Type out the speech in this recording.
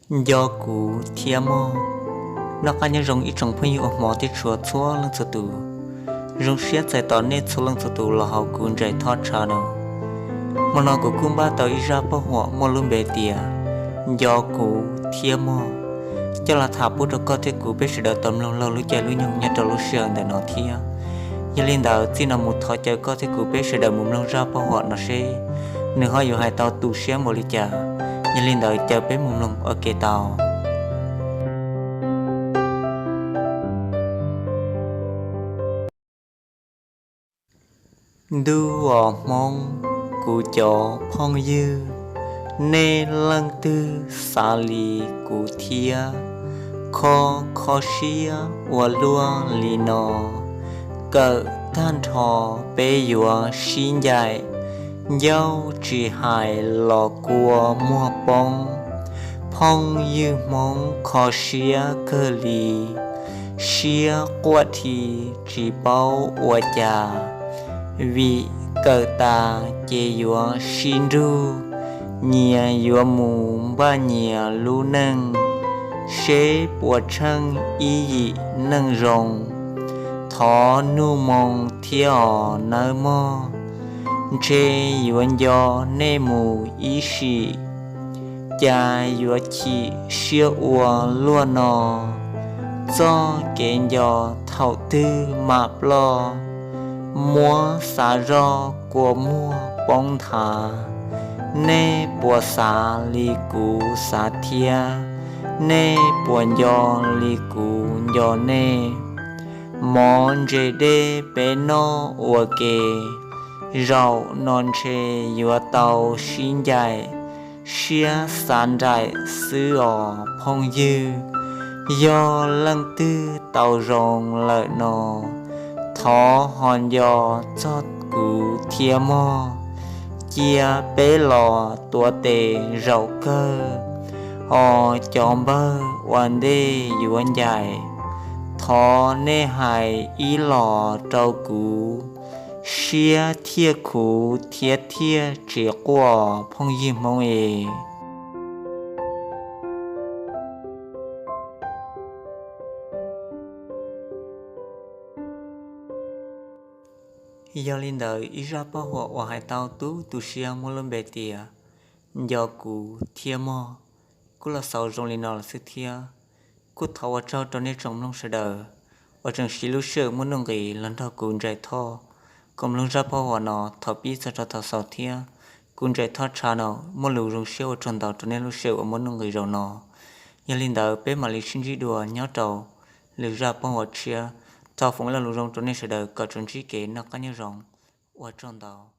Nco kuv thiab mog. Noj qab nyob zoo ib tsoom phooj ywg uas hmov thiab tshua txhua leej txhua tus. Zoo siab txais tos nej txhua leej txhua tus los hauv kuv Ntsaim Thoj channel. Hmo no kuv kuj npaj tau ib zaj paj huam muaj lub npe tias Nco kuv thiab mog, coj los tham pub rau koj thiab kuv peb sawv daws tau mloog laug lub caij lub nyoog nyob rau lub sij hawm ntawm no thiab. Yog li ntawd txij no mus thov caw koj thiab kuv peb sawv daws mus mloog zaj paj huam no seb nws ho yuav hais tau tu siab npaum li cas. Yog li ntawd caw peb mus mloog ua ke tau. Ntuj os Hmoob, kuv cov phooj ywg, nej leej twg xav li kuv thiab, kho kho siab ua luaj li no. Kawm tag nrho peb yuav sib ncaim, ncauj tsis hais los kua muag poob. Phooj ywg Hmoob kho siab kawg li, siab quaj dhi tsis paub ua cas. Vim kawm tas ces yuav sib nrug, nyias yuav mus npaj nyias lub neej, seb puas tsheej ib yim neej zoo. Thov nuj moo thiab os nawb mog, ntshe yuav nco nej mus ib sim, cas yuav chim siab ua luaj no. Txoj kev nco thaum twg mam ploj, muab xav zoj kua muag poob nthav. Nej puas xav li kuv xav thiab, nej puas nco li kuv nco nej? Mov ntse dej peb noj ua ke, zaum no ntshe yuav tau sib ncaim, siab xav nraim xwb os phooj ywg. Yog leej twg tau zoo lawm no, thov ho nco txog kuv thiab mog. Cia peb los tuav tes zaum kawg, ho cov npawg ua ntej yuav ncaim, thov nej hais ib los rau kuv, siab thiaj khuv thiab thiaj tsis quaj phooj ywg Hmoob es. Yog li ntawd ib zaj paj huam uas hais tau tu tu siab muaj lub npe tias Nco kuv thiab mog, kuj los xaus zoo li no lawm xwb thiab. Kuj thov ua tsaug rau nej tsoom mloog sawv daws uas tseem siv lub sij hawm muaj nuj nqis los nrog kuv Ntsaim Thoj koom mloog zaj paj huam no thaum pib txog rau thaum xaus thiab. Kuv Ntsaim Thoj channel muaj lus zoo siab ua tsaug ntau rau nej lub sij hawm uas muaj nuj nqis zaum no. Yog li ntawd peb mam li sib ntsib dua nyob rau lwm zaj paj huam tshiab. Thov foom ib lo lus zoo rau nej sawv daws kom tsuas ntsib kev noj qab nyob zoo. Ua tsaug ntau.